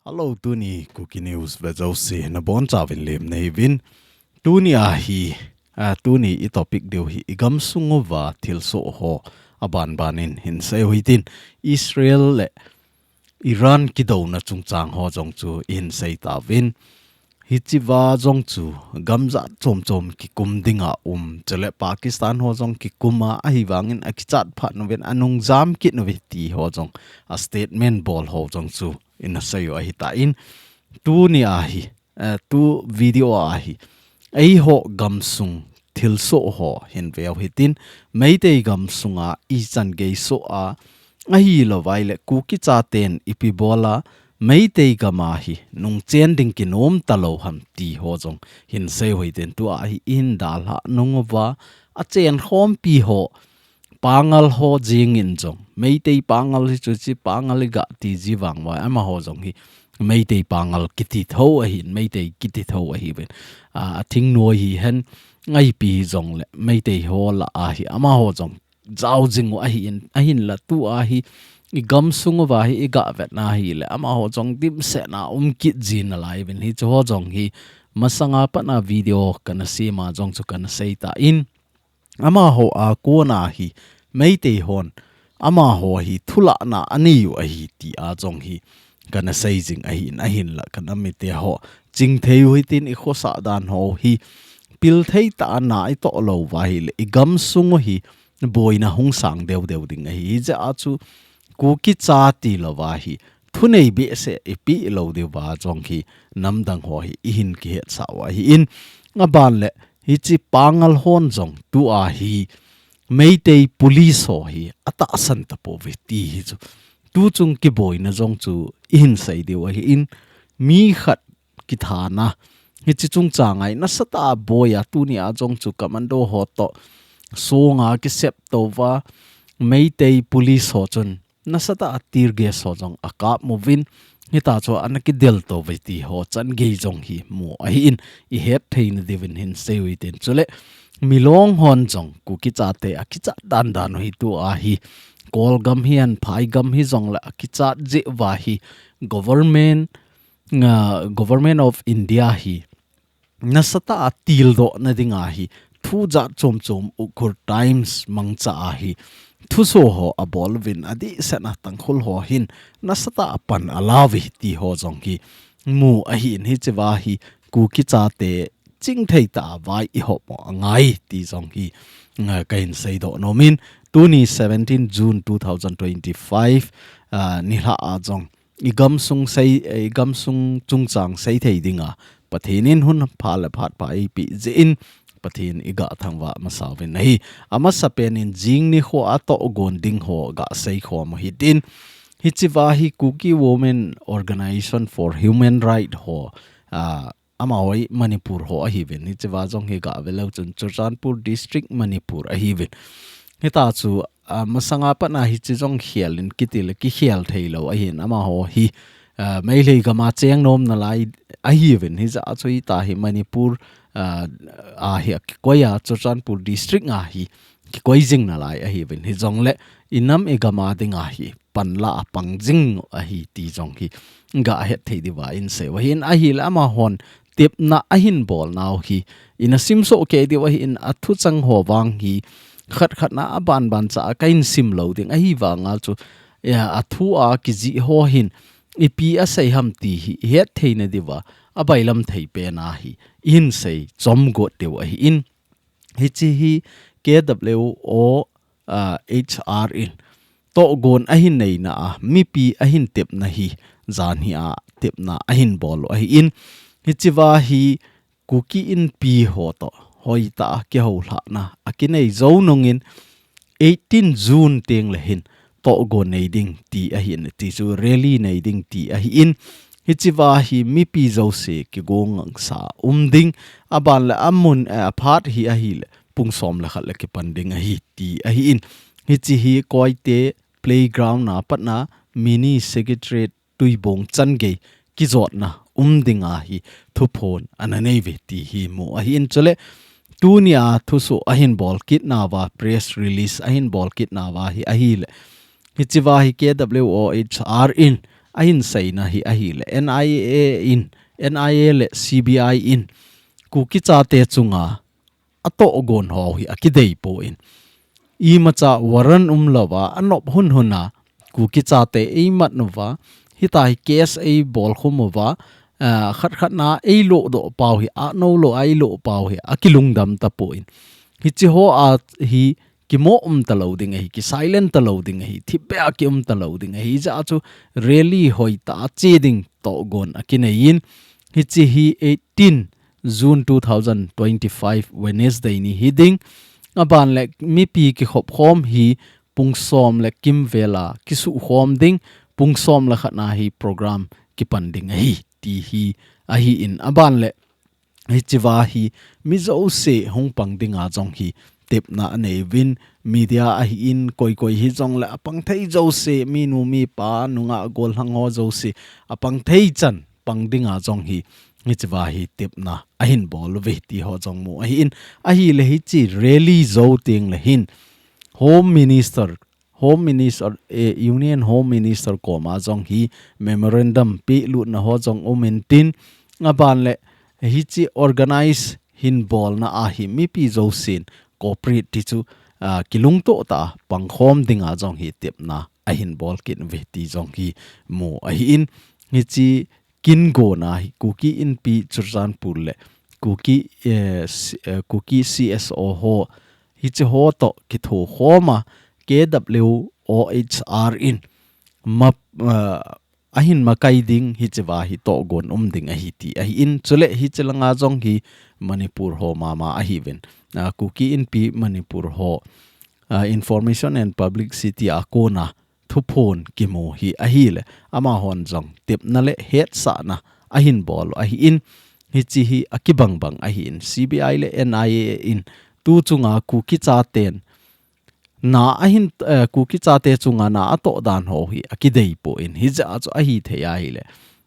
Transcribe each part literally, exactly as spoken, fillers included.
Hello, tuni Kuki News ve jouse nabonchauvin lemna hiuvin. Tuni ahi, a, tuni i topic diu hi i gamsung uva thilsoh ho abanbanin hinsei u hitin, Israel le Iran kidouna chungchang ho jong chu hinsei tauvin. Hichea jong chu gam jat chom chom kikum dinga um, chule Pakistan ho jong kikum a, ahivangin akichat phat nauvin anung jam kit nauve ti ho jong, a statement bol ho jong chu ina sei u ahitan. Tuni ahi, eh, tu video ahi, eiho gamsung thilsoh ho hin veu hitin, Meitei gamsunga ichan gei soh a, ahilouvai le Kuki chaten ipi bola Meitei gam ahi nungchen ding kinom talou ham ti ho jong hinsei u hitin, tua hi ihin dalhah nung uva, achen khompi ho, Pangal ho jingin jong, Meitei Pangal hi chu chi Pangal iga ti ji vang uva, amaho jong hi Meitei Pangal kiti tho ahin, Meitei kiti tho ahiuvin. A, athingnoi hihen, ngaipi hijongle Meitei ho lah ahi, amaho jong jao jing u ahin, ahinla tua hi i gamsung uva hi iga vetna hile, amaho jong dimsetna um kit ji nalaiuvin, hichu ho jong hi masanga patna video kana sem a jong chu kana seitan. Amaho a kona hi Meitei hon amaho hi thulahna anei u ahi tia jong hi kana sei jing ahin, ahinla ka nam mite ho chingthei u hitin, i khosah dan ho hi pilthei tah a na itoh lou uva ahile i gamsung u hi boina hung sang deu deu ding ahi. Hijeh a chu Kuki cha tilouva hi thunei behseh ipeh lou diuva jong hi namdang ho hi ihin kihetsah u ahin, aban le hiche Pangal hon jong tua hi Meitei police ho hi atahsan tapouve ti hi chu, tuchung kiboina jong chu ihin sei diu ahin, mi khat kithana hiche chungchang a hi nasatah a boi a, tuni a jong chu commando ho toh songa kisep touva Meitei police ho chun nasatah a tear gas ho jong akap uvin, hitia chu ana kidel touve ti ho chan gei jong hi mu ahin, ihet theina diuvin hinsei u hitin. Chule Milong hon jong Kuki chate akichat dan dan u hi tua hi Kolgam hihen, Phaigam hijongle akichat jeh uva hi government, ah, Government of India hi nasatah a tildohna dinga hi thu jat chom chom Ukhrul Times mangcha a hi thuso ho abol uvin, adehset a Tangkhul ho hin nasatah a pan alauve ti ho jong hi mu ahin, hichea hi Kuki chate chingthei tah a vai ihop u angai ti jong hi, ah, kahin seidoh nomin, tuni seventeen June two thousand twenty-five, ah, nilhah a jong i gamsung sei, i gamsung chungchang seithei dinga Pathen in hun pha le phat pha eipeh jeh in Pathen iga thangvah masa uvin ahi. Amasapen in jing nikho a tohgon ding ho gasei khom u hitin, hichea hi Kuki Women Organization for Human Right ho, ah, amaho hi Manipur ho ahiuvin, hichea jong hi gave leu chun Churachandpur District, Manipur ahiuvin. Hitia chu, ah, masanga patna hiche jong khel in kitile kikhel theilou ahin, amaho hi, ah, Meitei gam a cheng nom nalai ahiuvin, hijeh a chu hitia hi Manipur, ah, a hi akikoi a, Churachandpur District a hi kikoi jing nalai ahiuvin, hijongle i nam i gam a dinga hi panla a pang jing u ahi ti jong hi gahet thei diuva insei u ahin, ahile amahon tepna ahin bolnau hi ina simsoh kei diu ahin, athuchang ho vang hi khat khat na abanban cha a kahin sim lou ding ahivanga chu, eh, athu a kijih ho hin ipi asei ham ti hi ihet theina diuva abailam thei pen a hi ihin sei chomgot diu ahin. Hiche hi K W O, ah, H R in tohgon ahin neina a, mipi ahin tepna hi, janhi a tepna ahin bol u ahin, hichea hi Kuki Inpi ho toh hoitah a kihoulhahna akinei jou nungin, eighteen June tengle hin tohgon nei ding ti ahin, ti chu rally nei ding ti ahin, hichea hi mipi jouse kigongsa um ding, aban le amun, eh, aphat hi ahile pung som le khat le kipan ding ahi ti ahin, hiche hi Koite playground a patna mini secretariat Tuibong chan gei kijotna um dinga hi thuphon ana neiuve ti hi mu ahin, chule tunia thusoh ahin bol kitnauva, press release ahin bol kitnauva hi ahile, hichea hi K W O H R in ahin seina hi ahile, N I A in, N I A le C B I in Kuki chate chunga atohgon ho hi akidei poi. Imacha warrant umlouva, anop hunhun a, Kuki chate eimat uva, hitia hi case eibol khum uva, ah, khat khat na eilodoh pau hi, anoulou a eiloh pau hi, akilungdam tapoi. Hiche ho a hi, kimo um talou ding ahi, kisilent talou ding ahi, thipbeh a kium talou ding ahi, hijeh a chu rally hoitah a che ding tohgon akinei in, hiche hi eighteen June two thousand twenty-five Wednesday ni hiding, aban le mipi kikhop khom hi pung som le kimvel a kisuh khom ding, pung som le khat na hi program kipan ding ahi, ti hi ahin, aban le hichea hi mi jouse hung pang dinga jong hi tepna anei uvin, media ahin, koi koi hijongle apang thei jouse, minu mipa, nungah gollhang ho jouse apang thei chan pang dinga jong hi, hichea hi tepna ahin bol uve ti ho jong mu ahin, ahile hiche rally jou teng le hin Home Minister, Home Minister, eh, Union Home Minister koma jong hi memorandum pelutna ho jong um intin, aban le hiche organize hin bolna a hi mipi jousen cooperate ti chu, ah, kilungtoh tah a pangkhom dinga jong hi tepna ahin bol kit uve ti jong hi mu ahin, hiche kin gona hi Kuki Inpi Churachandpur le Kuki, eh, C-, eh, Kuki C S O ho, hiche ho toh kithokhom a K W O H R in ma, eh, ahin makai ding, hichea hi tohgon um ding ahi ti ahin, chule hiche langa jong hi Manipur ho mama ahiuvin, ah, Kuki Inpi Manipur ho, ah, Information and Publicity a kona thuphon kimu hi ahile, amahon jong tepna le hetsahna ahin bol u ahin, hiche hi akibang bang ahin, C B I le N I A in tu chunga Kuki chaten na ahin, eh, Kuki chate chunga na atoh dan ho hi akidei poi, hijeh a chu ahithei ahile,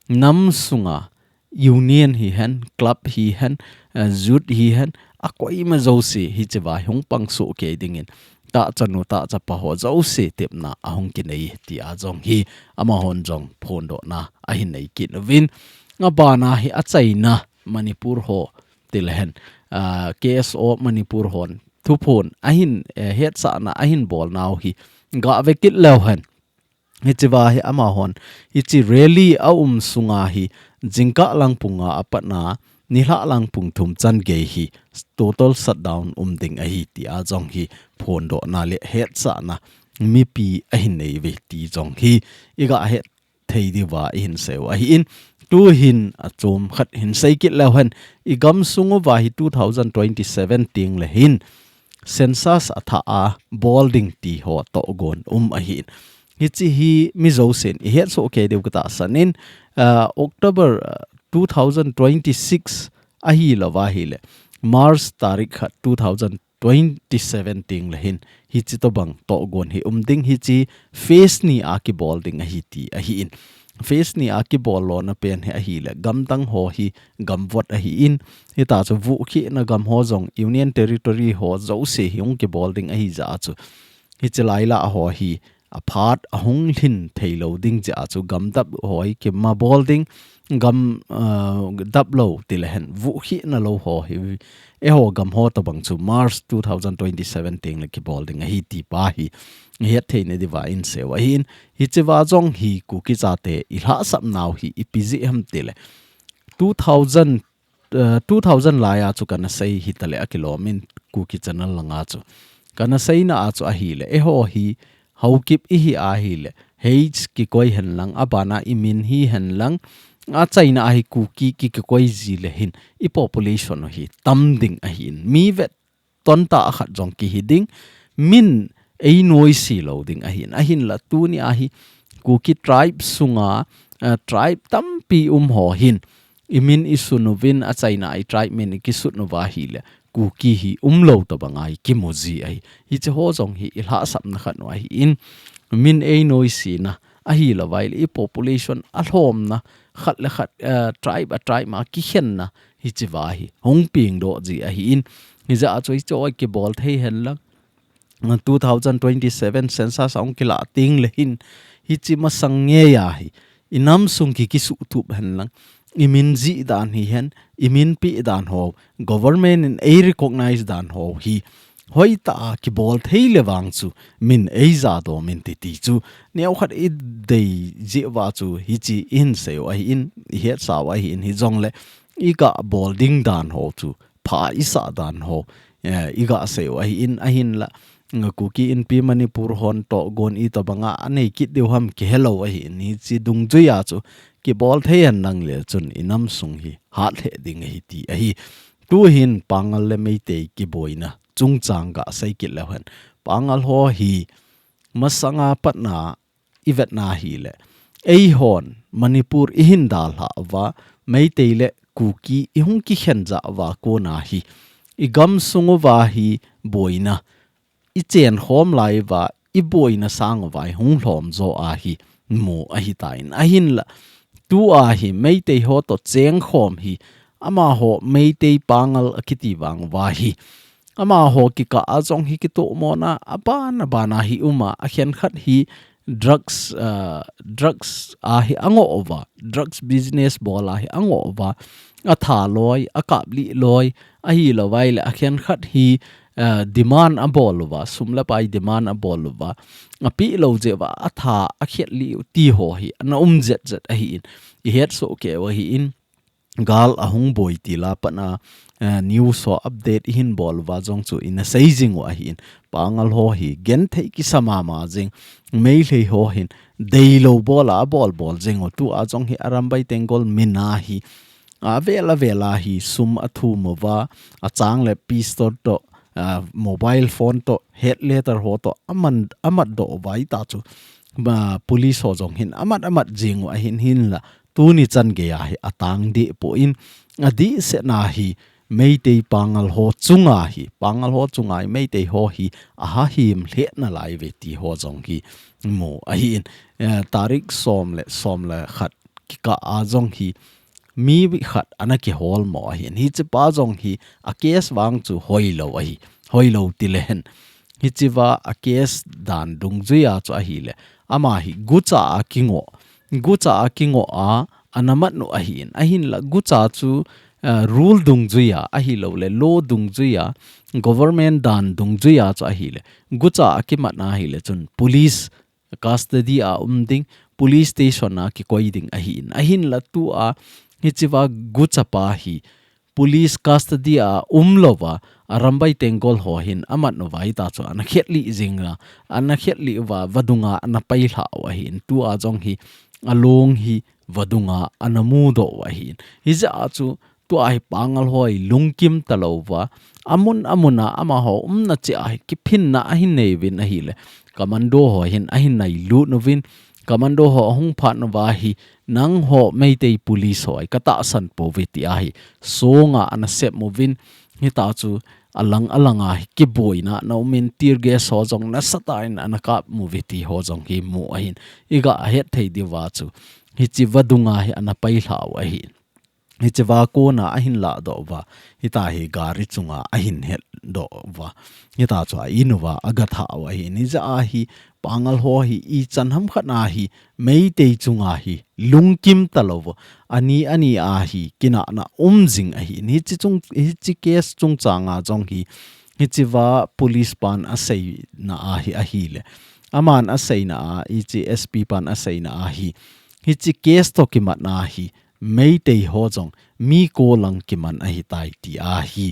nam sunga union hihen, club hihen, eh, youth hihen, akoima jouse hichea hi hung pang soh kei dingin, tahchanu tahchapa ho jouse tepna ahung kinei ti a jong hi amahon jong phondohna ahin nei kit uvin, abana hi achaina Manipur ho ti le hen, ah, K S O Manipur hon thuphon ahin, eh, hetsahna ahin bolnau hi gah ve kit leu hen, hichea hi amahon hiche rally aum sunga hi jingkah lang pung nga a patna nilhah lang pung thum chan gei hi total shutdown um ding ahi ti a jong hi phondohna le hetsahna mipi ahin nei uve ti jong hi igah het thei diuva ihin sei u ahin, tuhin achom khat hin sei kit leu hen, igam sung uva hi two thousand twenty-seven teng le hin census athah a bol ding ti ho tohgon um ahin. Hiche hi mi jousen ihet soh kei diu katahsan in, ah, October, ah, two thousand twenty-six ahilouva ahile, March tarik khat two thousand twenty-seven teng le hin, hiche tobang tohgon hi um ding, hiche phase ni a kibol ding ahi ti ahin. Phase ni a kibol lona pen hi ahile, gamdang ho hi gamvot ahin, hitia chu vuhkhehna gam ho jong Union Territory ho jouse hi hung kibol ding ahi jeh a chu, hiche lailah ho hi aphat ahung lhin thei lou ding jeh a chu gam dap ho hi kima bol ding, gam, ah, dap lou ti le hen, vuhkhehna lou ho hi, eiho gam ho tobang chu March two thousand twenty-seven teng le kibol ding ahi ti pa hi het thei na diuva ihin sei u ahin, hichea jong hi Kuki chate ilhahsapnau hi ipi jeh ham ti le, two thousand, eh, two thousand lai a chu kana sei hita le akilom in Kuki channel langa chu. Kana seina a chu ahile, eiho hi Haokip ihi ahile, H kikoi hen lang, abana imin hi hen lang, achaina a hi Kuki ki, kikoi ji le hin, i population u hi tam ding ahin. Mi vet tonta a khat jong kihi ding, min ei noise lou ding ahin. Ahinla tuni a hi Kuki tribe sunga, eh, tribe tampi um ho hin, imin isun uvin, achaina a i tribe min ikisut uva ahile, Kuki hi umlou tobang a ikimu ji ahi. Hiche ho jong hi ilhahsapna khat u ahin, min ei noise na, ahilouva ahile i population alhomna, khat le khat, eh, tribe a tribe ma kikhenna, hichea hi hung pengdoh ji ahin, hijeh a chu hiche ho kibol thei hen lang, two thousand twenty-seven census ahung kilah teng le hin, hiche masang ngei a hi, i nam sung ki kisuhtup hen lang, i min jih dan hihen, i min pe dan ho, government in ei recognize dan ho hi, hoitah a kibol thei le vang chu, min ei ja dom in titi chu, neokhat i dei jeh uva chu, hichi i hin sei u ahin, i hetsa u ahin, hijongle, i gah bol ding dan ho chu, pha i sah dan ho, eh, i gah sei u ahin, ahinla, Kuki Inpi Manipur hon toh gon itobanga a nei kit diu ham kihe lou ahin, hichi dungjui a chu kibol thei hen lang le chun i nam sung hi hat lheh ding ahi ti ahi. Tuhin Pangal le Meitei kiboina chungchang gah sei kit leu hen. Pangal ho hi masanga patna i vetna hile, eihon Manipur i hin dalha uva, Meitei le Kuki i hung kikhen ja uva kona hi, i gam sung uva hi boina, i chen khom lai uva, i boina sang uva i hung lhom jo ahi, mu ahi tan. Ahinla, tua hi Meitei ho toh cheng khom hi, amaho Meitei Pangal akiti vang uva hi, amaho kikah a jong hi kitoh mona, aban, aban a hi uma, akhenkhat hi drugs, ah, drugs a hi angoh uva, drugs business bol a hi angoh uva, atha loi, akap lih loi, ahilou vai le, akhenkhat hi, ah, demand abol uva, sum le pai demand abol uva, apeh lou jeh uva, atha, akhet lih u ti ho hi, ana um jet jet ahin, i het soh kei u ahin, gal ahung boi til a pat a, eh, news ho update i hin bol uva jong chu i na sei jing u ahin. Pangal ho hi genthei kisa mama jing. Meitei ho hin deilou bol a bol bol jing u, tua jong hi Arambai Tenggol min a hi, avel avel a hi sum athum uva, achang le pistol toh, ah, mobile phone toh, head letter ho toh, aman, amat doh uva hita chu, ah, police ho jong hin amat amat jing u ahin, hinla, tuni chan gei a hi atang deh poi, adih sehna hi Meitei Pangal ho chunga hi, Pangal ho chunga hi Meitei ho hi ahahim lheh nalai uve ti ho jong hi mu ahin, eh, tarik som le, som le khat kikah a jong hi mi khat ana kihol mo ahin. Hichi pa jong hi a case vang chu hoilou ahi, hoilou ti le hen. Hichi va a case dan dungjui a chu ahile, ama hi gucha a kingoh, gucha a kingoh a, ana mat u ahin. Ahinla gucha chu, eh, rule dungjui a, ahilou le law dungjui a, government dan dungjui a chu ahile, gucha a kimat na ahile chun police custody a um ding, police station a kikoi ding ahin. Ahinla tua, hichi va gucha pa hi, police custody a umlou va, Arambai Tenggol ho hin amat uva hita chu ana khet lih jing a, ana khet lih uva, vadung a ana pai lha u ahin, tua jong hi alung hi vadung a ana mudoh u ahin. Hijeh a chu tua hi Pangal ho hi lungkim talou va, amun amun a amaho umna cheh a hi kiphinna ahin nei uvin ahile, commando ho hin ahin nailut uvin, commando ho ahung phat uva hi, nangho Meitei police ho hi ka tahsan pouve ti a hi, song a ana sep uvin, hita chu alang alang a hi kiboina ana um in, tear gas ho jong nasatah in ana kap uve ti ho jong hi mu ahin, i gah het thei diu va chu, hichi vadung a hi ana pai lha u ahin. Hichi va kona ahin ladoh uva, hita hi gari chunga ahin heldoh uva, hita chu a in uva aga tha u ahin. Hijeh a hi Pangal ho hi ichan ham khat na hi Meitei chunga hi lungkim talou u, ani ani a hi kinahna um jing ahin. Hichi chung, hichi case chungchang a jong hi, hichi va police pan aseina a hi ahile, aman aseina a, hichi S P pan aseina a hi, hichi case toh kimat na hi Meitei ho jong mi ko lang kiman ahitai ti a hi,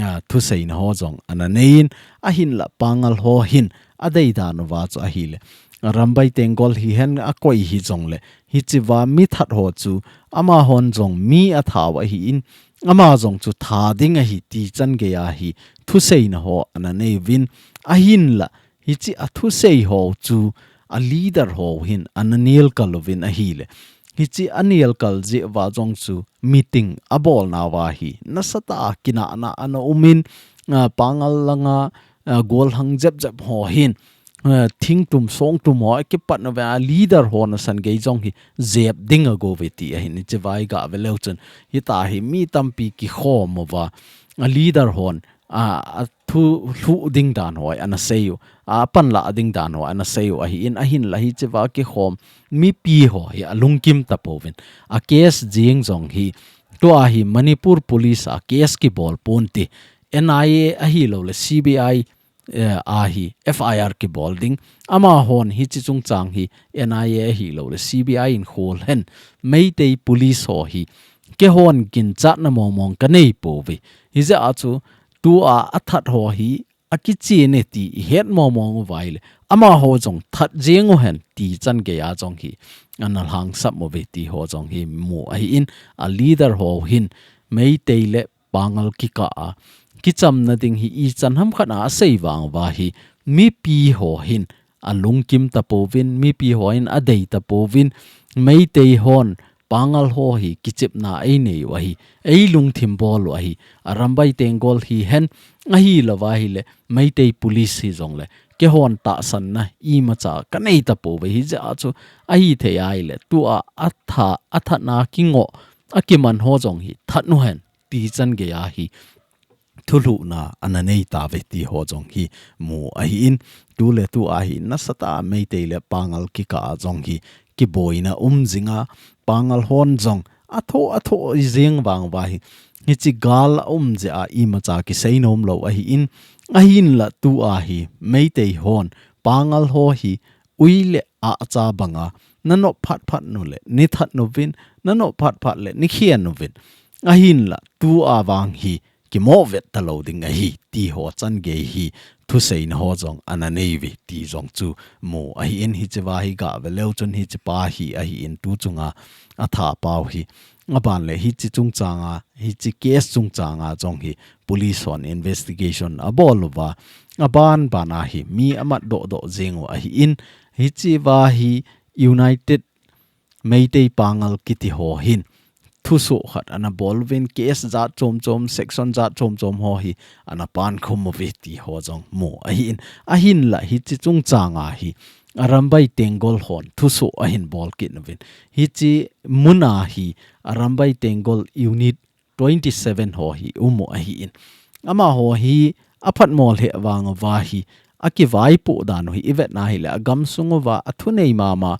ah, thuseina ho jong ana nei in, ahinla Pangal ho hin adei dan uva chu ahile, Arambai Tenggol hihen akoi hijongle, hichi va mi that ho chu amahon jong mi atha u ahin, ama jong chu tha ding ahi ti chan gei a hi thuseina ho ana nei uvin, ahinla hichi a thusei ho chu a leader ho hin ana nel kal uvin ahile, hichi anel kal jeh uva jong chu meeting abolna uva hi nasatah a kinahna ana um in, ah, Pangal langa, ah, golhang jep jep ho hin, ah, thingtum songtum ho akipat na uva, a leader ho nasan gei jong hi jep ding ago uve ti ahin, hichi va i gah ve leu chun, hita hi mi tampi kikhom uva, a leader hon a, a thu lhuh ding dan ho ana sei u, a panlah ding dan ho ana sei u ahin, ahinla hichea kikhom mipi ho hi alungkim tapouvin, a case jeng jong hi tua hi Manipur Police a case kibol ponte, N I A ahilouleh C B I, eh, a hi F I R kibol ding. Amahon hiche chungchang hi N I A ahilouleh C B I in khol hen, Meitei Police ho hi keihon ginchatna mongmong kanei pouve. Hijeh a chu tua athat ho hi akichen e ti ihet mongmong uva ahileh, amaho jong that jeng uhen ti changeiya jong hi ana lhangsap uve ti ho jong hi mu ahin, a leader ho hin Meitei le Pangal kikah a kichamna ding hi ichan hamkhat a asei vang uva hi mipi ho hin alungkim tapouvin, mipi ho hin adei tapouvin, Meitei hon Pangal ho hi kichepna einei u ahi, eilungthim bol u ahi, Arambai Tenggol hihen, ahilouva ahileh Meitei Police hijongleh keihon tahsanna imacha kanei tapouve. Hijeh a chu ahithei ahileh tua atha, athatna kingoh akiman ho jong hi that uhen ti changeiya hi thulhuhna ana nei tauve ti ho jong hi mu ahin, tuletua hi nasatah a Meitei le Pangal kikah a jong hi kiboina um jinga, Pangal hon jong athoh athoh jeng vang uva hi hiche gal aum jeh a imacha kisei nom lou ahin, ahinla tua hi Meitei hon Pangal ho hi ui le ah cha banga nanop phatphat uleh nei that uvin, nanop phatphat leh nei khen uvin, ahinla tua vang hi kimoh vet talou ding ahi ti ho changei hi thuseina ho jong ana neiuve ti jong chu mu ahin, hichea hi gave leu chun hichepa hi ahin, tu chunga atha pau hi, aban leh hiche chungchanga, hiche case chungchanga jong hi police hon investigation abol uva, aban bana hi mi amat dohdoh jeng u ahin, hichea hi United Meitei Pangal kiti ho hin thusoh khat ana bol uvin, case jat chomchom, section jat chomchom ho hi ana pankhum uve ti ho jong mu ahin, ahinla hiche chungchanga hi Arambai Tenggol hon thusoh ahin bol kit uvin, hiche muna hi Arambai Tenggol Unit twenty seven ho hi um u ahin, amaho hi aphatmo lheh vang uva hi akivaipoh dan u hi ivetna ahileh agamsung uva athunei mama,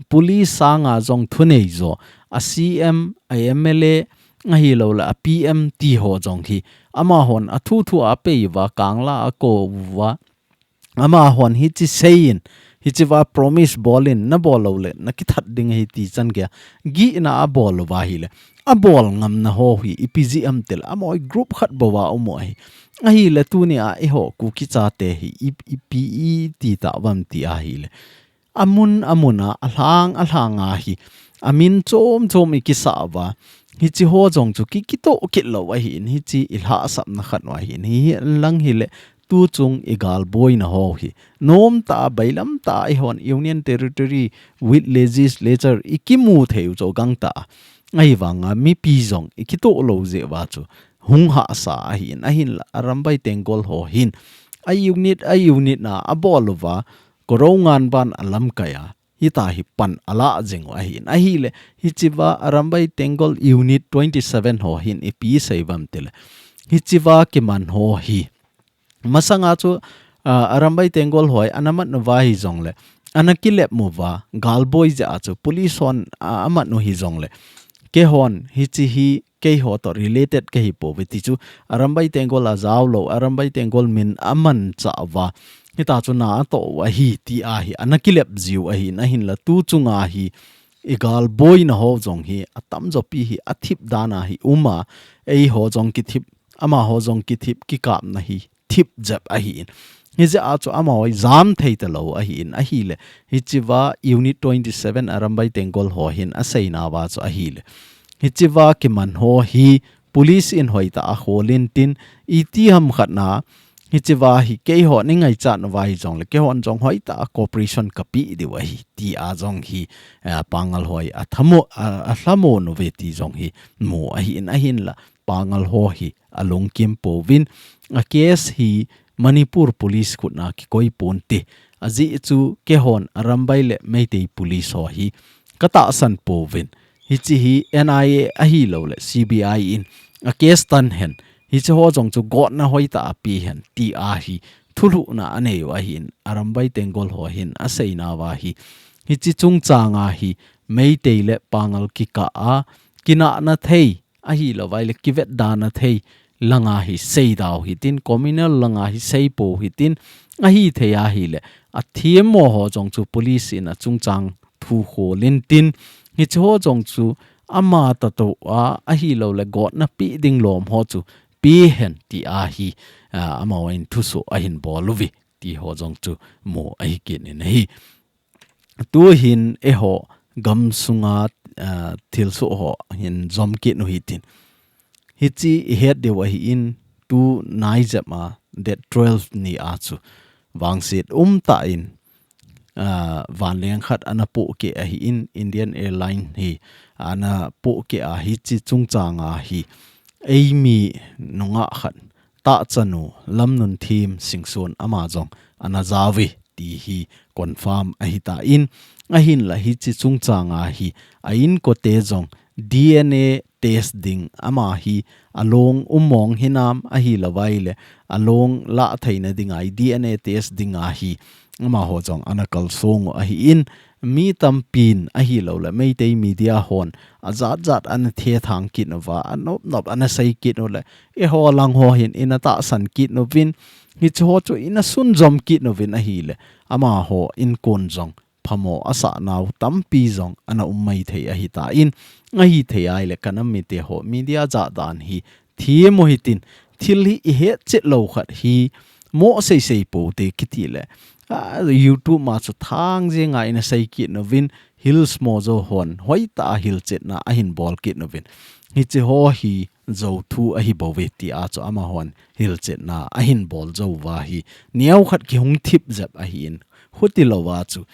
police sanga jong thunei jo, a C M, a M L A, ahilouleh a P M ti ho jong hi amahon athu thu a apei uva, kangla akou uva, amahon hiche seiyin, hichea promise bolin, nabol louleh nakithat ding ahi ti changeiya gihna abol uva ahileh, abol ngamna ho hi ipi jeh ham tileh, amaho group khat bou a um u ahi, ahileh tunia eiho Kuki chate hi i, ipi iti tauvam ti ahileh, amun amuna, alhang alhanga hi amin chomchom ikisah uva, hiche ho jong chu ki, kitoh kit lou ahin, hiche ilhahsapna khat u ahin, hihen lang hileh tuchung igalboina ho hi nomtah a, bailam tah a eihon Union Territory with Legislature ikimu thei u chu gangtah a, ahivanga mipi jong ikitoh lou jeh uva chu hung hahsa ahin, ahinla Arambai Tenggol ho hin a unit, a unit na abol uva, Korongan ban alamkai a, hitia hi pan alah jing u ahin, ahileh hichea Arambai Tenggol Unit twenty seven ho hin ipi asei uvam tileh, hichea kiman ho hi masanga chu, ah, Arambai Tenggol ho hi ana mat uva hijongleh, ana kilep uva, galboi jeh a chu police hon, ah, amat u hijongleh, keihon hiche hi keiho toh related kahi pouve ti chu, Arambai Tenggol ajao lou, Arambai Tenggol min amanchah uva, hitia chu na atoh u ahi ti ahi, ana kilep jiu ahin, ahinla tuchunga hi igalboina ho jong hi atamjopi hi athip dan a hi um a, eiho jong kithip, amaho jong kithip, kikapna hi thip jep ahin. Hijeh a chu amaho hi jam thei talou ahin, ahileh hichea Unit twenty seven Arambai Tenggol ho hin aseina uva chu ahileh, hichea kiman ho hi police in hoitah a kholin tin, itiham khat na, hichea hi keihon ingaichat uva hijongleh keihon jong hoitah a cooperation kapeh diu ahi tia jong hi, eh, Pangal ho hi athamo, a, alhamon uve ti jong hi mu ahin, ahinla Pangal ho hi alungkim pouvin, a case hi Manipur Police khutna kikoi ponte, ajeh chu keihon Arambai le Meitei Police ho hi katahsan pouvin, hiche hi N I A ahilouleh C B I in a case tan hen, Hiche ho jong chu gotna hoitah a pe hen ti ahi thulhuhna anei u ahin, Arambai Tenggol ho hin asei nauva hi. Hiche chungchang a hi Meitei le Pangal kikah a kinahna thei ahilou vai le kivetdana thei langa hi seida u hitin, communal langa hi seipo u hitin, ahithei ahile, athemmo ho jong chu police in achungchang thu khol intin, hiche ho jong chu ama tah toh a, ahilou le gotna pe ding lom ho chu pe hen ti ahi, a, amahon thusoh ahin bol uve ti ho jong chu mu ahi kit in ahi. Tuhin eiho gamsunga, a, thilsoh ho hin jom kit u hitin. Hiche ihet diu ahin, tu nai jep a, date twelve ni a chu vangset umtah in, a, vanleng khat ana pohkeh ahin, Indian Airline hi ana pohkeh a, hiche chungchang a hi eimi nungah khat, tahchanu Lamnunthem Singson ama jong ana jao uve ti hi confirm ahitan, ahinla hiche chungchang a hi a inkote jong D N A test ding, ama hi along um mong hinam ahilou vai le along lah theina dinga hi D N A test dinga hi amaho jong ana kalsong u ahin, mi tampin ahilou le Meitei media hon ajatjat ana thethang kit uva, anopnop ana sei kit u le, eiho lang ho hin ina tahsan kit uvin, hiche ho chu ina sunjom kit uvin ahile, amaho inkon jong phamo asah nau tampi jong ana um maithei ahitan, ahithei ahile ka nam mite ho media jahdan hi them u hitin, thil hi ihet chet lou khat hi mo seisei poute kiti le, a, YouTube ma chu thang jenga ina sei kit uvin, Hills Mojo hon hoitah a hilchetna ahin bol kit uvin, hiche ho hi jou thu ahi bouve ti a chu amahon hilchetna ahin bol jou uva hi, neo khat kihung thip jep ahin, huti louva chu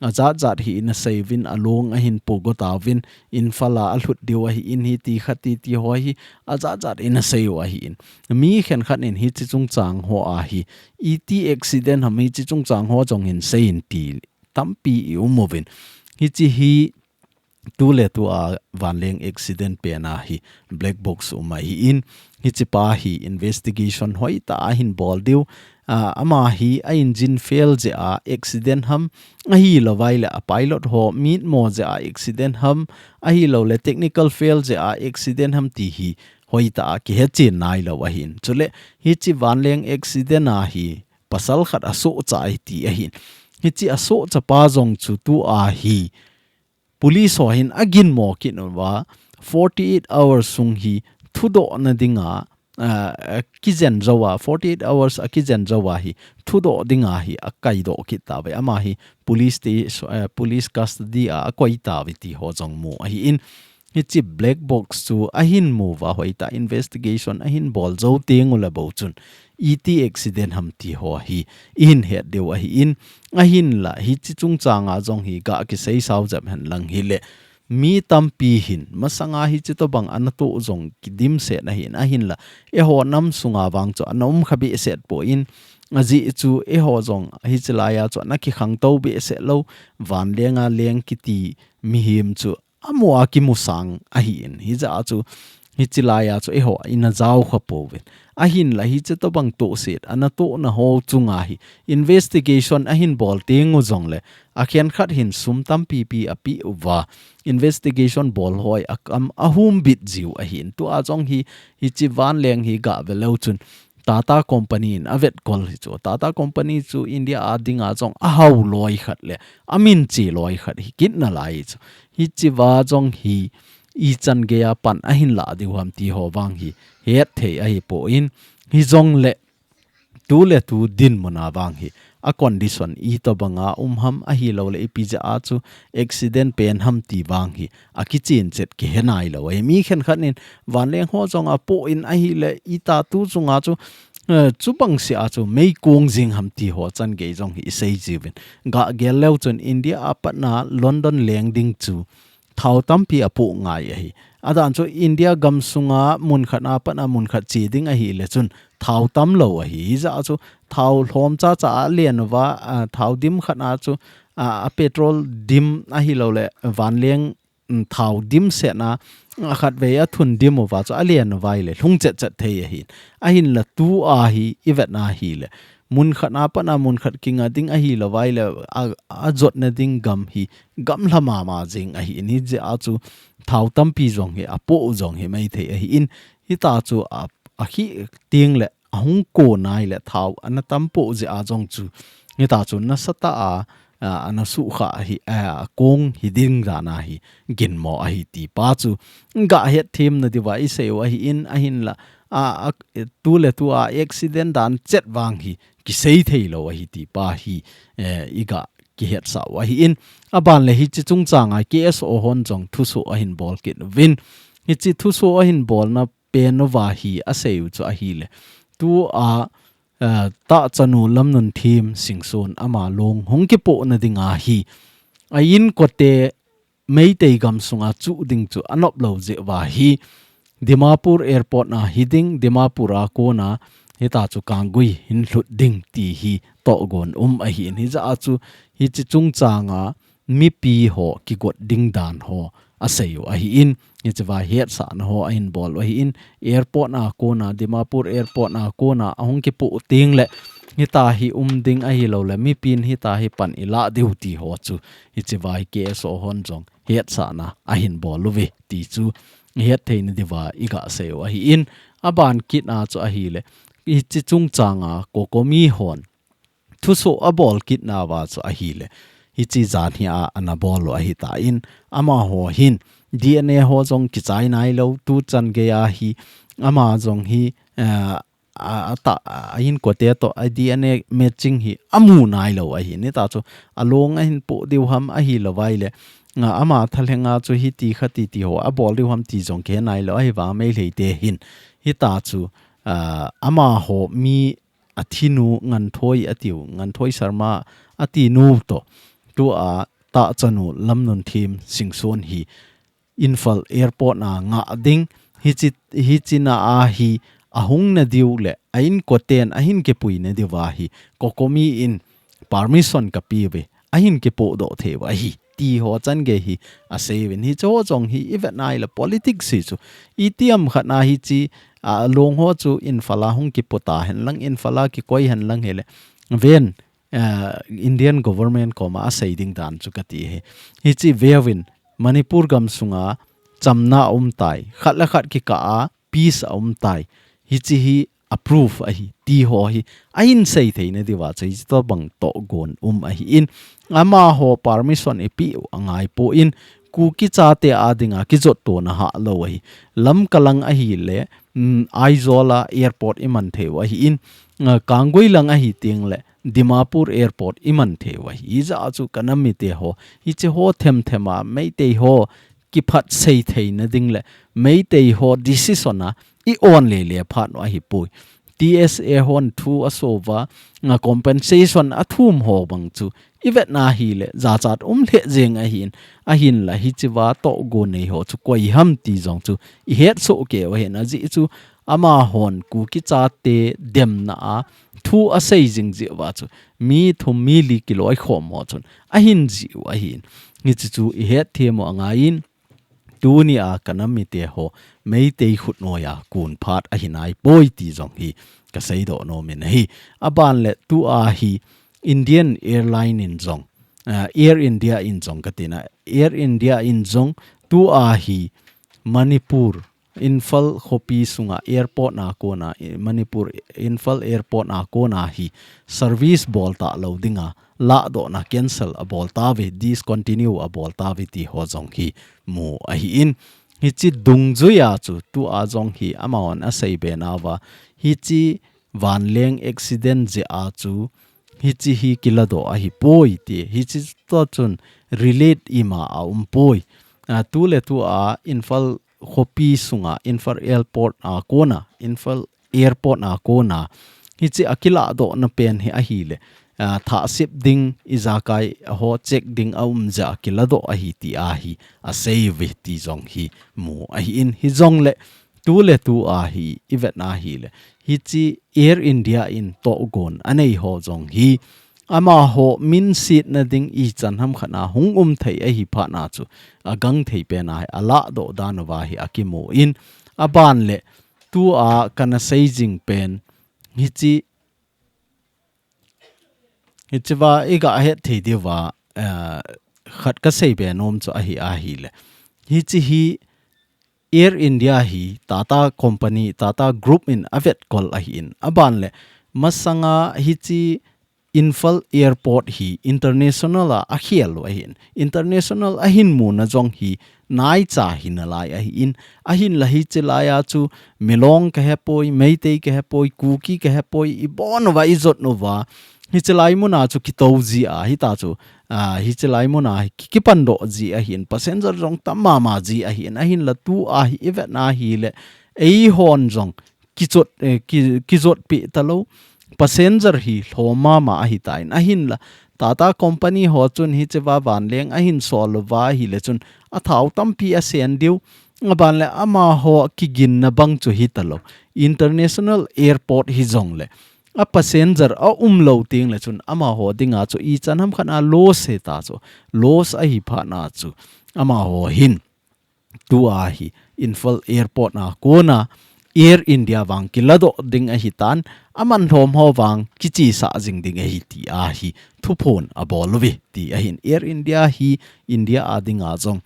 ajatjat hi ina sei uvin, along ahin pogo tauvin, Imphal a alhut diu ahin, hiti khati ti ho hi ajatjat ina sei u ahin, mi khenkhat in hiche chungchang ho a hi iti accident ham, hiche chungchang ho jong hin sei in ti tampi i um uvin, hiche hi tuletu a vanleng accident pen a hi black box um ahin, hiche pa hi investigation hoitah a ahin bol diu, a, ama hi a engine fail jeh a accident ham, ahilou vai le a pilot ho mitmo jeh a accident ham, ahilou le technical fail jeh a accident ham ti hi hoitah a kihechen nailou ahin. Chule hiche vanleng accident a hi pasal khat asohcha ahi ti ahin. Hiche asohcha pa jong chu tu a hi police ho hin aginmo kit uva, forty-eight hours sung hi thudohna dinga, a, a kijen jou a, forty-eight hours a kijen jou a hi thudoh dinga hi akaidoh kit tauve. Ama hi police te, eh, police custody a akoi tauve ti ho jong mu ahin. Hiche black box chu ahin mu uva, hoitah investigation ahin bol jou teng u le bou chun iti accident ham ti ho hi ihin het diu ahin, ahinla hiche chungchang a jong hi ga kisei sao jep hen lang hile, mi tampi hin masanga hiche tobang ana toh jong kidimset ahin, ahinla eiho nam sunga vang chu ana um kha behseh poi, ajeh chu eiho jong hiche lai a chu ana kikhangtou behseh lou, vanleng a leng kiti mihem chu amu a kimu sang ahin, hijeh a chu hiche lai a chu eiho ina jao kha pouvin. Ahinla hiche tobang tohset ana tohna ho chunga hi investigation ahin bol teng u jongle, akhenkhat hin sum tampi pi ape uva, investigation bol ho hi akam ahumbit jiu ahin. Tu a jong hi, hiche vanleng hi gah ve leu chun Tata Company in avetkol hi chu. Tata Company chu India a dinga jong ahao loi khat le amin che loi khat hi kit nalai chu. Hiche va jong hi ichan gei a pan ahin lah diu ham ti ho vang hi hetthei ahipoi. Hijongle tuletu dinmun a vang hi a condition itobang a um ham, ahilouleh ipi jeh a chu accident pen ham ti vang hi akichen chet kihe nailou ahi. Mi khenkhat in vanleng ho jong apoh in ahileh ita tu chunga chu, eh, chubang seh a chu meikong jing ham ti ho chan gei jong hi isei jiuvin. Gah gel leu chun India a patna London leng ding chu thao tampi apoh ngai ahi. Adan chu India gam sunga mun khat a patna mun khat che ding ahileh chun thao tamlou ahi. Hijeh a chu thao lhom chacha a len uva, a, thao dim khat a chu, a, a petrol dim ahilouleh vanleng mm, thao dimset na, a khatvei a thun dim uva chu a len uva ahile, lhung chet chet thei ahin. Ahinla tua hi, i vet na ahile, mun khat na pat na mun khat kinga ding ahi louva ahile, a, a jotna ding gam hi, gamla mama jing ahin, hijeh a chu thao tampi jong hi, a poh jong hi maithei ahin, hita chu a, a khi ting le, a hung ko nai le thao, ana tam poh jeh a jong chu, hita chu nasatah a, a, ana sukha hi, a, kong hi ding dan ahi, ginmo ahi ti pa chu, ga het them na diuva i sei u ahin, ahinla, a, a, tu le tu a accident dan chet vang hi, kisei thei lou ahi ti pa hi, eh, i ga kihetsah u ahin, a ban le hiche chungchang a K S O hon jong thuso ahin bol kit uvin, hiche thuso ahin bolna pen uva hi a sei u chu ahile. Tua, eh, tahchanu Lamnunthem Singson ama long hung kipoh na ding ahi. A inkote Meitei gam sunga chu ding chu a nop lou jeh uva hi. Dimapur Airport na hi ding, Dimapur a kona hita chu Kanggui hin lhut ding ti hi tohgon um ahin, hijeh a chu hiche chungchang a mipi ho kigot ding dan ho a sei u ahin, hiche va hetsahna ho ahin bol u ahin, airport na kona, Dimapur Airport na kona a hung kipoh ting le, hita hi um ding ahi lou le, mipin hita hi pan i lah diu ti ho chu, hiche va hi K S O hon jong hetsahna ahin bol uve ti chu, het theina diuva i ga sei u ahin, a ban kit na chu ahile, hiche chungchang a COCOMI hon thuso a bol kit nauva chu ahile. Hiche jan hi a, ana bol u ahi tan, amaho hin D N A ho jong kichai nai lou, tu chan gei a hi, ama jong hi, eh, a, a ta, a inkote toh, a D N A matching hi, a mu nai lou ahi, hita chu, a long ahin poh diu ham ahi louva ahile. Nga ama thalhenga chu hiti khati ti ho, a bol diu ham ti jong kihe nai lou ahi vang Meitei te hin. Hita chu, ah, amaho mi a thinu Nganthoi a tiu, Nganthoi Sharma a tinu toh. Tua tahchanu Lamnunthem Singson hi Imphal Airport na ngah ding, hiche, hiche na a hi a hung na diu le, a inkoten ahin kipui na diuva hi, COCOMI in permission ka pe uve, ahin kipoh doh thei u ahi. Ti ho chan gei hi a sei uvin, hiche ho jong hi i vet na ahile politics hi chu. Itiham khat na hiche, a, long ho chu Imphal a hung kipoh ta hen lang, Imphal a kikoi hen lang hile. Ven, eh, Indian government koma a sei ding dan chu kati hi. Hiche veuvin Manipur gam sunga chamna a um tai. Khat le khat kikah a peace a um tai. Hiche hi a proof ahi. Ti ho hi a hin sei theina diuva chu hiche tobang tohgon um ahin. Amaho permission i pe u a ngai poi. Kuki chate a dinga kijot tona ha lou ahi. Lamka lang ahile, mm, Aizawl a airport i man thei u ahin. Ah, Kanggui lang ahi teng le, Dimapur Airport i man thei u ahi. Hijeh a chu ka nam mite ho, hiche ho them them a, Meitei ho kiphat sei theina ding le, Meitei ho decision a i on le le phat u ahi poi. T S A hon thu a so uva, nga compensation a thum ho bang chu, i vet na ahile, jachat um lheh jeng ahin, ahinla hiche va tohgon nei ho chu koi ham ti jong chu, i het soh kei u ahin, ajeh chu, amahon Kuki chate demna a thu a sei jing jeh uva chu, mi thum mi li kiloikhom ho chun a hin jih u ahin. Hiche chu i het them u angaiyin, tuni a ka nam mite ho Meitei khut noiya kun phat ahi nai poi ti jong hi ka seidoh nom in ahi. A ban le tua hi Indian Airline in jong, ah, Air India in jong ka tina, Air India in jong tua hi Manipur Imphal khopi sunga airport na kona, eh, Manipur, Imphal airport na kona hi service bol ta lou dinga, lahdohna cancel a bol tauve, discontinue a bol tauve ti ho jong hi mu ahin. Hiche dungjuia chu tua jong hi amahon a sei be nauva. Hiche vanleng accident jeh a chu hiche hi kiladoh ahi poi ti. Hiche toh chun relate ima a um poi. Ah, tu le tu a Imphal khopi sunga, Imphal Airport a kona, Imphal Airport a kona, hiche a kilahdohna pen hi ahile, ah, thah sep ding, ijakai ho check ding a um jeh a kiladoh ahi ti ahi, a sei uve ti jong hi mu ahin, hijongle, tu le tu a hi, i vet na ahile, hiche Air India in tohgon a nei ho jong hi, amaho minsetna ding ichan hamkhat a hung um thei ahi phat na chu, agang thei pen a hi alah doh dan uva hi akimu in, aban le tua kana sei jing pen hichi, hichiva iga het thei diuva, eh, khat kasei be nom chu ahi ahile. Hichi hi Air India hi Tata Company, Tata Group in avetkol ahin. Aban le, masanga hichi Imphal Airport hi international a akhel u ahin. International ahin muna jong hi naicha hi nalai ahin. Ahinla hichi laiya chu Milong kahepoi, Meitei kahepoi, Kuki kahepoi, ibon uva, ijot uva. Hichi lai muna chu kitou ji a, hita chu, ah, hichi lai muna hi ki, kipan doh ji ahin. Passenger jong tam mama ji ahin. Ahinla tua hi ivet na hile, eihon jong kijot, eh, ki, kijotpi talou. Passenger hi lhom mama ahitan. Ahinla, Tata Company ho chun hichiva vanleng ahin sol uva ahile chun athao tampi asen diu. Aban le amaho kiginna bang chu hitalou. International Airport hijong le, a passenger aumlou teng le chun amaho dinga chu ichan hamkhat a loss hita chu. Loss ahi phat na chu. Amaho hin tua hi Imphal Airport na kona Air India vang kiladoh ding ahitan, aman lhom ho vang kichesa jing ding ahi ti ahi thuphon abol uve ti ahin. Air India hi India a dinga jong,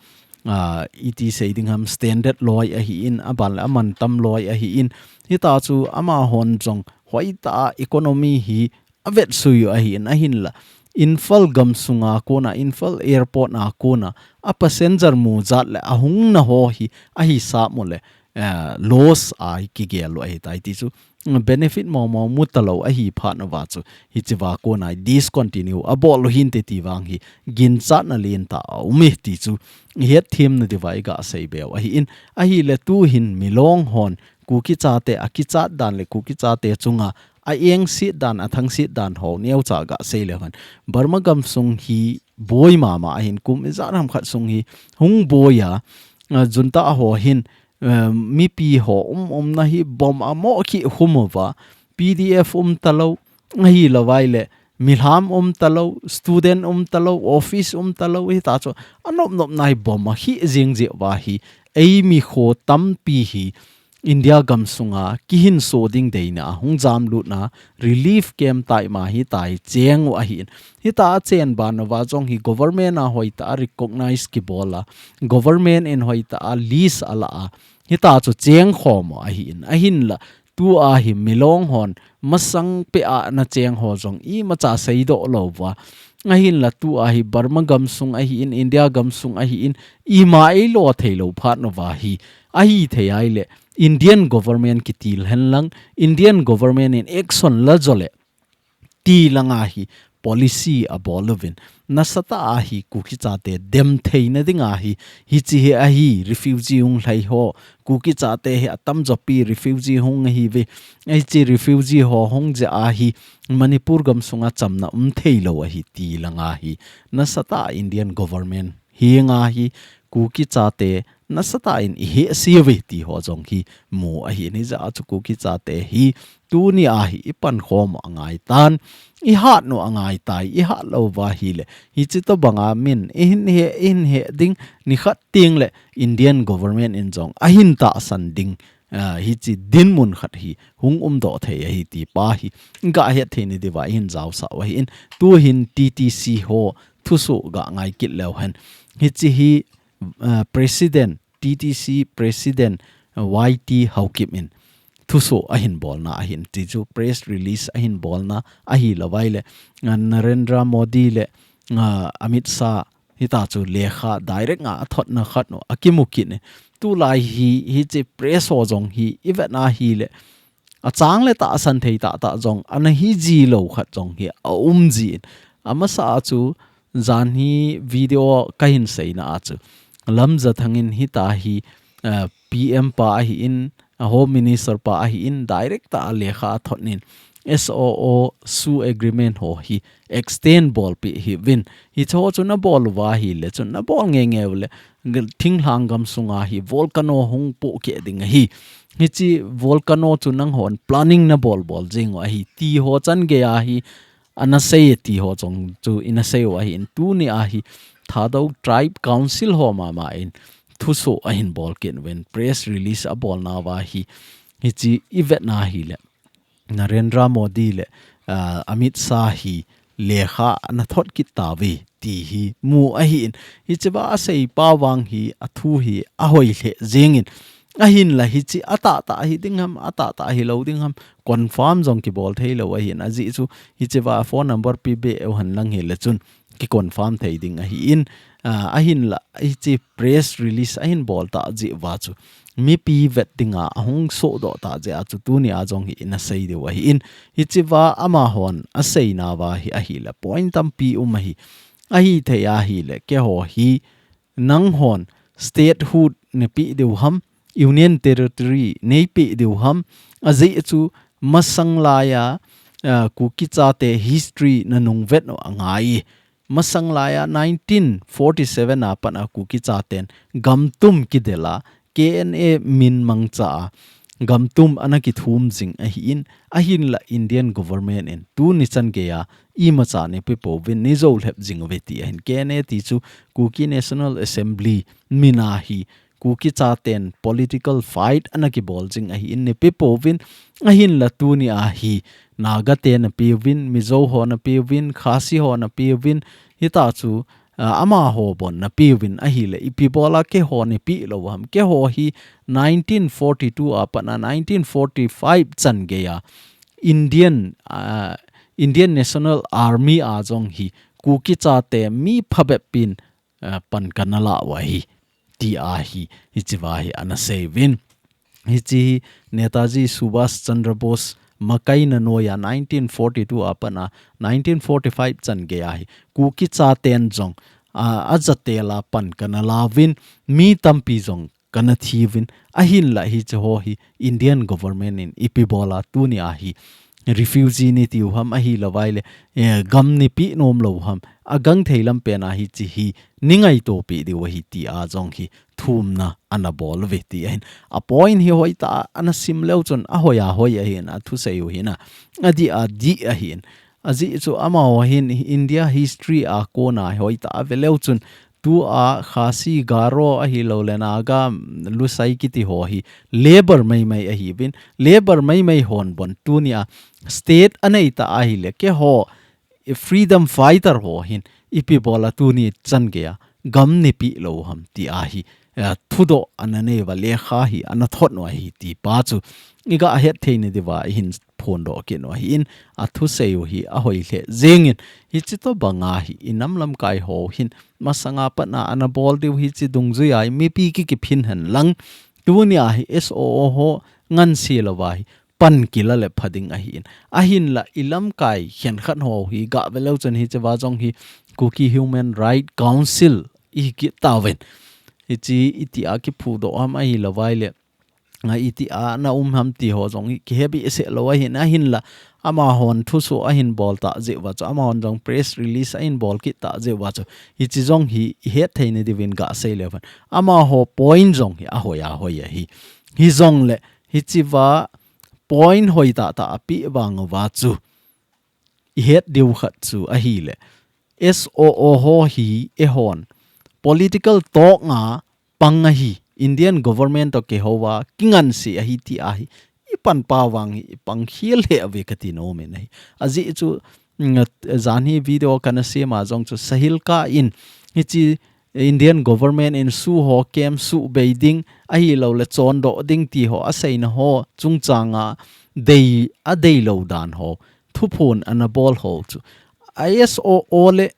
ah, iti sei ding ham, standard loi ahin, aban le aman tam loi ahin. Hita chu amahon jong hoitah a economy hi avetsui u ahin, ahinla Imphal gamsunga kona, Imphal Airport na kona, a passenger mu jat le ahung na ho hi ahisap u le, eh, loss a kigel u ahitai ti chu, mm, benefit momo mu talou ahi phat uva chu, hichiva kona discontinue abol u hinte ti vang hi ginchatna lentah aum e ti chu, ihet them na diuva iga sei be u ahin. Ahile tuhin Milong hon Kuki chate akichat dan le Kuki chate chunga a engset dan, athangset dan ho neocha ga sei leu hen. Burma gamsung hi boi mama ahin, kum ijat ham khat sung hi hung boi a, a, junta ho hin, eh, mipi ho um umna hi bomb amo khi khum uva, P D F um talou, ahilou vai le, milham um talou, student um talou, office um talou, hita chu anop nop na hi bomb akhi jing jeh uva hi, eimi kho tampi hi, India gamsunga kihinso ding deina, hung jamlutna, relief camp tai ma hitai cheng u ahin. Hita achen ban uva jong hi government a hoitah a recognize kibol a, government in hoitah a list ala a, hita chu cheng khom u ahin. Ahinla, tua hi Milong hon masang peh a na cheng ho jong imacha seidoh lou uva. Ahinla tua hi Burma gamsung ahin, India gamsung ahin, ima eilo theilou phat uva hi, ahithei ahile, Indian government kitil hen lang, Indian government in action la jo le, ti langa hi policy abol uvin. Nasatah a hi Kuki chate dem theina dinga hi, hichi hi ahi, refugee hung lhai ho, Kuki chate hi atamjo pi refugee hung ahiuve. Hichi refugee ho hung jeh a hi Manipur gamsunga chamna um theilou ahi ti langa hi, nasatah a Indian government henga hi Kuki chate nasatah in ihehse uve ti ho jong hi mu ahin, hijeh a chu Kuki chate hi tuni a hi ipan khom u angaitan, ihat u angaitai, ihat lou uva ahile, hichi tobanga min ihin he, ihin he ding, nikhat teng le Indian government in jong ahin tahsan ding, ah, hichi dinmun khat hi hung umdoh thei ahi ti pa hi, ga het thei na diuva ihin jaosah u ahin, tuhin T T C ho thusoh ga ngai kit leu hen. Hichi hi, ah, President, T T C President, ah, Y T Haokip in thusoh ahin bolna ahin, ti chu press release ahin bolna ahilou vai le, ah, Narendra Modi le, ah, Amit Shah, hita chu lekha direct nga athotna khat u akimu kit e. Tulai hi, hichi press ho jong hi ivet na ahile, achang le tahsan thei tahtah jong ana hiji lou khat jong hi aum jin. Amasa a chu jan hi video kahin seina a chu, Lamjathang in hita hi, eh, P M pa ahin, a Home Minister pa ahin, direct tah a lekha athot in, S O O SoO agreement ho hi extend bolpeh hih uvin. Hicho chu nabol uva ahile chun nabol nge nge u le, thinglhang gamsunga hi volcano hung pohkeh ding ahi. Hichi volcano chu nanghon planning nabol bol jing u ahi ti ho chan gei a hi ana sei ti ho jong chu ina sei u ahin, tuni a hi Thadou Tribe Council ho mama in thuso ahin bol kit uvin, press release abol nauva hi, hichi i vet na hile Narendra Modi le, ah, Amit Shah hi lekha ana thot kit tauve ti hi mu ahin. Hichiva asei pa vang hi, athu hi ahoi lheh jengin. Ahinla hichi atah tah hi ding ham, atah tah hi lo ding ham, confirm jong kibol thei lo ahin. Ajeh chu hichiva phone number pe be u hen lang hile chun ki confirm thei ding ahin. Ah, ahinla hichi press release ahin bol ta jeh uva chu mipi vet dinga ahung sohdoh ta jeh a chu tuni a jong hi ina sei diu ahin. Hichiva amahon asei nauva hi ahile point tampi um ahi. Ahithei ahile keiho hi nanghon statehood nei pe diu ham, Union Territory nei pe diu ham, ajeh chu masang laiya, ah, Kuki chate history na nung vet u angai. Masang laiya nineteen forty-seven a pat a Kuki chaten gam tum kidel a, K N A min mangcha a gam tum ana kithum jing ahin, ahinla Indian government in tuni chan geiya imacha nei pe pouvin, nei jou lhep jing uve ti ahin. K N A ti chu Kuki National Assembly min ahi, Kuki chaten political fight ana kibol jing ahin, nei pe pouvin, ahinla tuni a hi Naga te na pe uvin, Mizo ho na pe uvin, Khasi ho na pe uvin, hita chu, ah, amaho bon na pe uvin ahile, ipi bola keiho nei pe lou ham. Keiho hi nineteen forty-two a pat a nineteen forty-five chan geiya Indian, ah, Indian National Army a jong hi Kuki chate mi phabep in, ah, pan kana la u ahi, ti ahi, hichiva hi ana sei uvin. Hichi hi Netaji Subhash Chandra Bose makaina noiya nineteen forty-two a pat a nineteen forty-five chan geiya hi Kuki chaten jong, ah, ajatel a pan kana la uvin, mi tampi jong kana thi uvin, ahinla hichi ho hi Indian government in ipi bola tuni a hi refugee nei tiu ham, ahilou vaile, eh, gam nei pe nom lou ham, agangthei lam pen a hichi hi nei ngaito pe diu ahi ti a jong hi thumna ana bol uve ti ahin. A point hi hoitah a ana sim leu chun ahoi ahoi ahin, athusei u hina, adih adih ahin. Ajeh chu amaho hin India history a kona hoitah a ve leu chun, tua Khasi, Garo ahilou le Naga, Lusai kiti ho hi labour maimai ahiuvin, labour maimai hon bon tunia state anei ta ahile, keiho freedom fighter ho hin ipi bola tuni chan geiya gam nei pe lou ham ti ahi, eh, thudoh ana nei uva, lekha hi ana thot u ahi ti pa chu iga het thei na diuva ihin phondoh kit u ahin, athusei u hi ahoi lheh jengin, hichi tobanga hi inam lamkai ho hin masanga pat a ana bol diu hichi dungjuia mipi ki kiphin hen lang, tunia hi S O O ho ngansi louva hi pan kila le pha ding ahin. Ahinla ilamkai khenkhat ho hi gah ve leu chun hichiva jong hi Kuki Human Right Council ihi kit tauvin. Hichi itia kiphudoh ham ahilou vaile, a, itia na um ham ti ho jong hi kihe behseh lou ahin, ahinla amahon thuso ahin bol ta jeh uva chu, amahon jong press release ahin bol kit ta jeh uva chu, hichi jong hi ihet thei na diuvin ga sei leu hen. Amaho point jong hi ahoi ahoi ahi. Hijongle hichiva point hoitah tah apeh vang uva chu ihet diu khat chu ahile, S O O ho hi eihon political talk a pang ahi, Indian government toh kihouva kinganse ahi ti ahi, ipan pa vang hi ipang khel lheh uve kati nom in ahi. Ajeh chu, mm, janhi video kana sem a jong chu Sahil Kah in hichi Indian government in SoO ho camp suhbei ding, ahilou le chondoh ding ti ho aseina ho chungchanga dei, adei lou dan ho, thuphon ana bol ho chu, I S O O le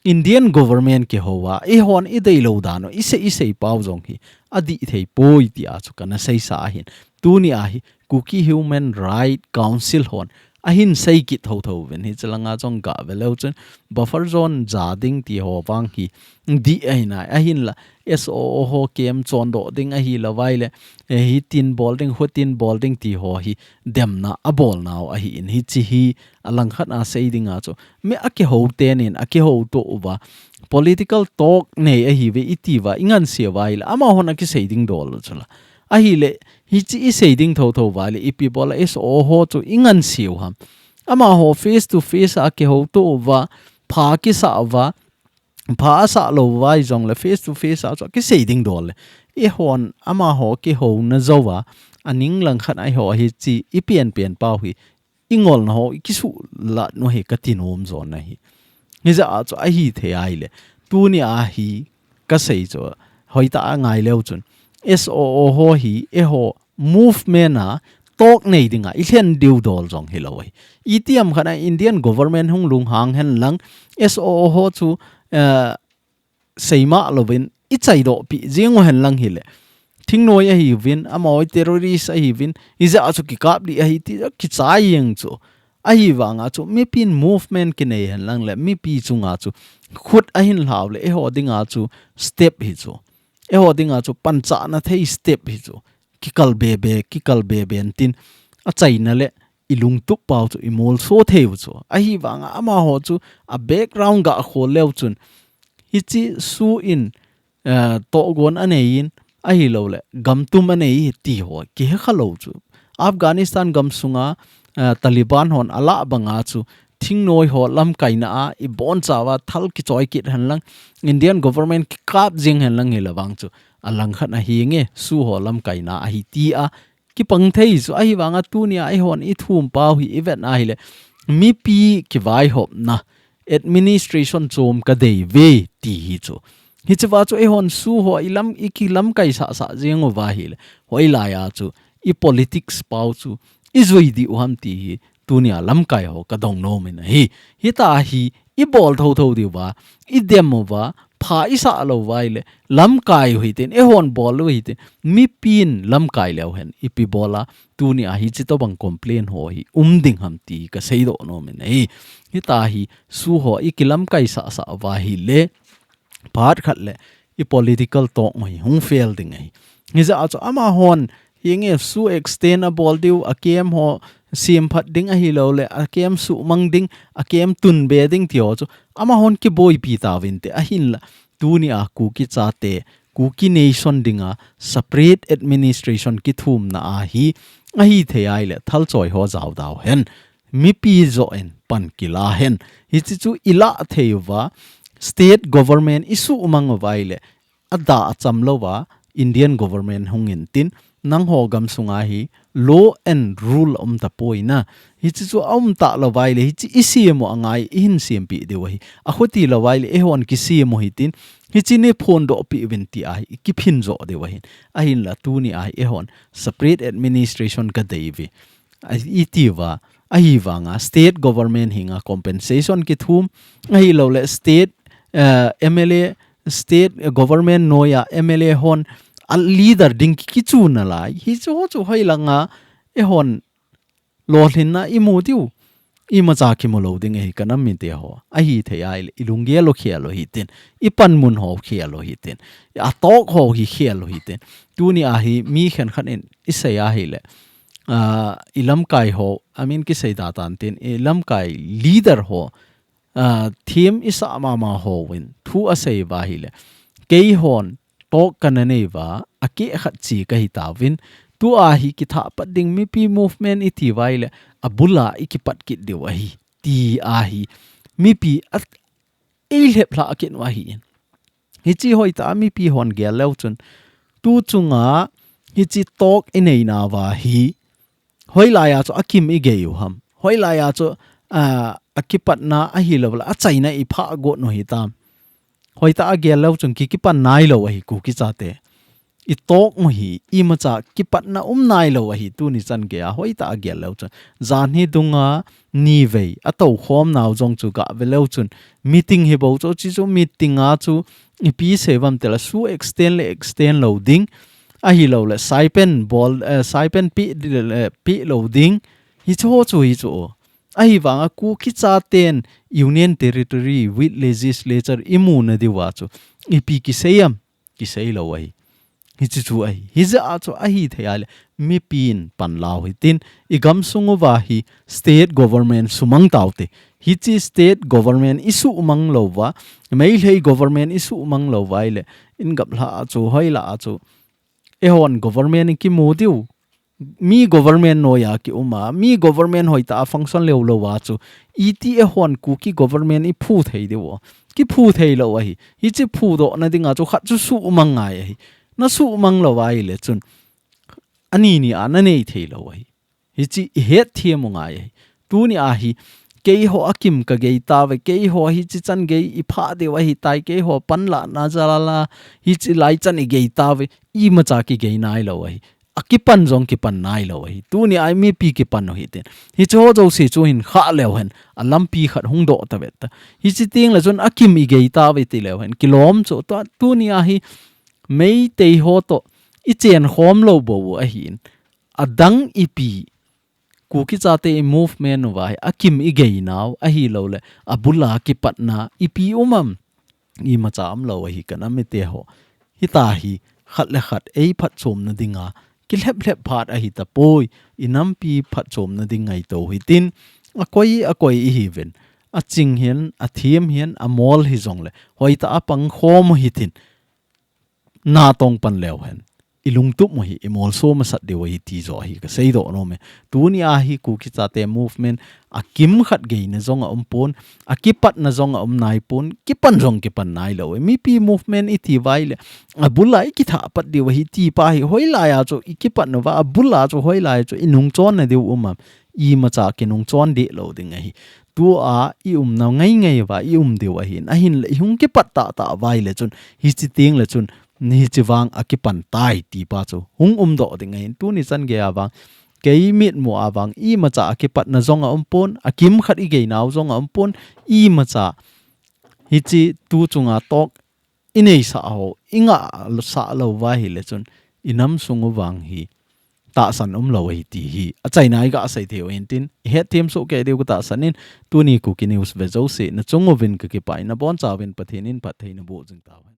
Indian government kihouva, eihon idei lou dan u, isei, isei pau jong hi adih thei poi tia chu kana seisa ahin. Tunia hi Kuki Human Right Council hon ahin sei kit thotho uvin, hichi langa jong ga ve leu chun buffer zone ja ding ti ho vang hi dih ahi nai, ahinla S O O ho camp chondoh ding ahilou vaile, eh, hitin bol ding, hutin bol ding ti ho hi demna abol nau ahin, hichi hi alangkhat a sei dinga chu mi akihou tenin akihou to uva, political talk nei ahiuve itiuva inganse uva ahile, amahon akisei ding dol u chula. Ahile, hichi isei ding thotho uva le, ipi bola S O O ho chu inganse u ham. Amaho face to face a kihouto uva, pha kisa uva, pha asah lou uva hijongle face to face a chu kisei ding dol le. Eihon amaho kihouna jouva, aning langkhat a eiho hiche ipian pian pau hi ingolna ho, ikisuhlat u hi kati nom jon ahi. Hijeh a chu ahithei ahile, tunia hi kasei chu, hoitah a ngai leu chun, S O O ho hi eiho movement a talk nei dinga ilhen diu dol jong hilou ahi. Itiham khat a Indian government hung lunghang hen lang, S O O ho chu, eh, seima louvin ichaidoh pi jing u hen lang hile, thingnoi ahiuvin, amaho terrorist ahiuvin, hijeh a chu kikap ding ahi ti kichai jeng chu. Ahivanga chu mipin movement kinei hen lang le, mipi chunga chu khut ahin lhau le, eiho dinga chu step hi chu, eiho dinga chu panchahna thei step hi chu, kikal bebe, kikal bebe intin, achaina le ilungtup pau chu imolso thei u chu. Ahivanga amaho chu a background ga khol leu chun, hiche SoO in, eh, tohgon anei in, ahilouleh gamtum anei hi ti ho kihe khalou chu. Afghanistan gamsunga, eh, Taliban hon alah banga chu thingnoi ho lamkaina a ibonchauva thal kichoi kit hen lang, Indian government kikap jing hen lang hile vang chu, alangkhat ahi nge, SoO ho lamkaina ahi tia kipang thei chu. Ahivanga tunia eihon ithum pau hi ivet ahile, mipi kivaihopna, administration chom kadei ve ti hi chu. Hichea chu eihon SoO ho ilam, ikilamkai sahsah jeng uva hile, hoilai a chu ipolitics pau chu ijui diu ham ti hi tunia lamkai ho kadong nom in ahi. Hitia hi ibol thotho diuva, idem uva, pha isah lou uva hile, lamkai u hitin, eihon bol u hitin, mipin lamkai leu hen ipi bol a, tunia hiche tobang complain ho hi um ding ham ti kaseidoh nom in ahi. Hitia hi SoO ho ikilamkai sahsah uva hile, phat khat le ipolitical talk u hi hung fail ding ahi. Hijeh a chu amahon hi nge SoO extend abol diu, a camp ho semphat ding ahilouleh, a camp suhmang ding, a camp tunbe ding ti ho chu amahon kiboipi tauvinte, ahinla tunia Kuki chate, Kuki Nation dinga separate administration kithumna ahi, ahithei ahile thalchoi ho jaodau hen, mipi joh in pan kila hen. Hiche chu ilah thei uva, state government isuhmang uva ahile, adah acham louva Indian government hung intin, nangho gamsunga hi law and rule aum tapoi na. Hiche chu aum talou uva ahile, hiche isem u angai, ihin sempeh diu ahi. Akhuti lou uva ahile, eihon kisem u hitin, hiche neiphondoh peh uvin tia hi ikiphin joh diu ahin. Ahinla tunia hi eihon separate administration kadei uve, itiuva, ahivanga state government henga compensation kithum, ahilouleh state, eh, M L A, state, eh, government noiya M L A hon a leader ding ki, kichu nalai. Hiche ho chu hoilanga eihon lolhinna imu diu, imacha kimu lou ding ahi kanam mite ho. Ahithei ahile, ilunggel u khel u hitin, ipanmun ho khel u hitin, atalk ho hi khel u hitin. Tunia hi mi khenkhat in isei ahile, ah, ilamkai ho, I mean kisei da tantin, ilamkai leader ho, ah, them isah mama hovin thu asei uva ahile, keihon talk kana nei uva, akeh khat chi kahi tauvin, tua hi kithah pat ding mipi movement iti uva ahile, abula ikipat kit diu ahi, tia hi mipi a, eilhep lhah kit u ahin. Hiche hoitah a mipi hon gel leu chun, tu chunga hiche talk inei nauva hi, hoilai a chu akim igei u ham? Hoilai a chu, ah, akipatna ahilouleh achaina iphah got u hitam? Hoitah a gel leu chun ki, kipan nailou ahi Kuki chate. Italk u hi, imacha kipatna um nailou ahi tuni chan geiya, hoitah a gel leu chun. Janhi dunga nivei atoukhom nau jong chu gave leu chun, meeting hi bou chu, chuche chu meeting a chu ipi sei uvam tile, SoO extend le extend lou ding, ahilouleh stipend bol, eh, stipend pe, eh, pe lou ding, hiche ho chu, hichu. Ahivanga Kuki chaten Union Territory with Legislature imuna diuva chu ipi kisei am? Kisei lou ahi. Hiche chu ahi. Hijeh a chu ahithei ahile, mipin panla u hitin, igamsung uva hi state government sumang taute. Hiche state government isuhmang louva, Meitei government isuhmang louva ahile, ingaplhah a chu, hoilai a chu, eihon government ikimu diu, mi government noiya kiuma, mi government hoitah a function leu lou a chu, iti e hon Kuki government iphu thei diu. Kiphu thei lou ahi. Hichi phu dohna dinga chu khat chu suhmang ngai ahi. Na suhmang lou ahile chun, ani ni a na nei thei lou ahi. Hichi ihet thiam u ngai ahi. Tuni ahi, keiho akim kagei tauve, keiho hichi chan gei ipha diu ahitai, keiho panlahna jalala, hichi lai chan igei tauve, imacha kigei nailou ahi. Akipan jong kipan nailou ahi. Tuni ahi mipi kipan u hitin. Hichi ho jouse chu hin khah leu hen, alampi khat hung doh tave ta. Hichi teng le chun akim igei tauve ti leu hen, kilom chu tua, tuni ahi, Meitei ho toh, ichen khom lou bou ahin. Adang ipi, Kuki chate i movement uva hi, akim igei nau, ahilouleh, abula kipatna, ipi um am, imacha umlou ahi kana mite ho. Hita hi, khat le khat, ei phatchomna dinga, kilhep lhep phat ahi tapoi, inampi phatchomna ding ngaito hitin, akoi, akoi ihiuvin. Aching hihen, athem hihen, amol hijongle, hoitah a pang khom u hitin. Natong pan leu hen. Ilungtup u hi, imolso masat diu ahi ti joh hi, kasei doh nom e. Tuni ahi Kuki chate movement, akim khat geina jong aum pon, akipatna jong aum nai pon, kipan jong kipan nailou e. Mipi movement iti uva ahile, abula ikithah pat diu ahi ti pa hi, hoilai a chu ikipat nauva, abula chu hoilai chu inungchon na diu um am, imacha kinungchon deh lou ding ahi. Tua iumna ngai ngai uva, ium diu ahin. Ahinle, ihung kipat tah tah uva ahile chun, hichi teng le chun, hichi vang akipan tai ti pa chu. Hung um doh ding ahin. Tuni chan gei a vang, kei mitmu a vang, imacha akipatna jong aum pon, akim khat igei nau jong aum pon, imacha hichi tu chunga talk, inei sah ho, ingah sah lou uva ahile chun, inam sung u vang hi, tahsan umlou ahi ti hi. Achaina iga sei thei u hintin, ihet them soh kei diu katahsan in, tuni Kuki News ve jouse, nachung uvin kakipah in, nabonchauvin Pathen in phatthei naboh jing tauhen.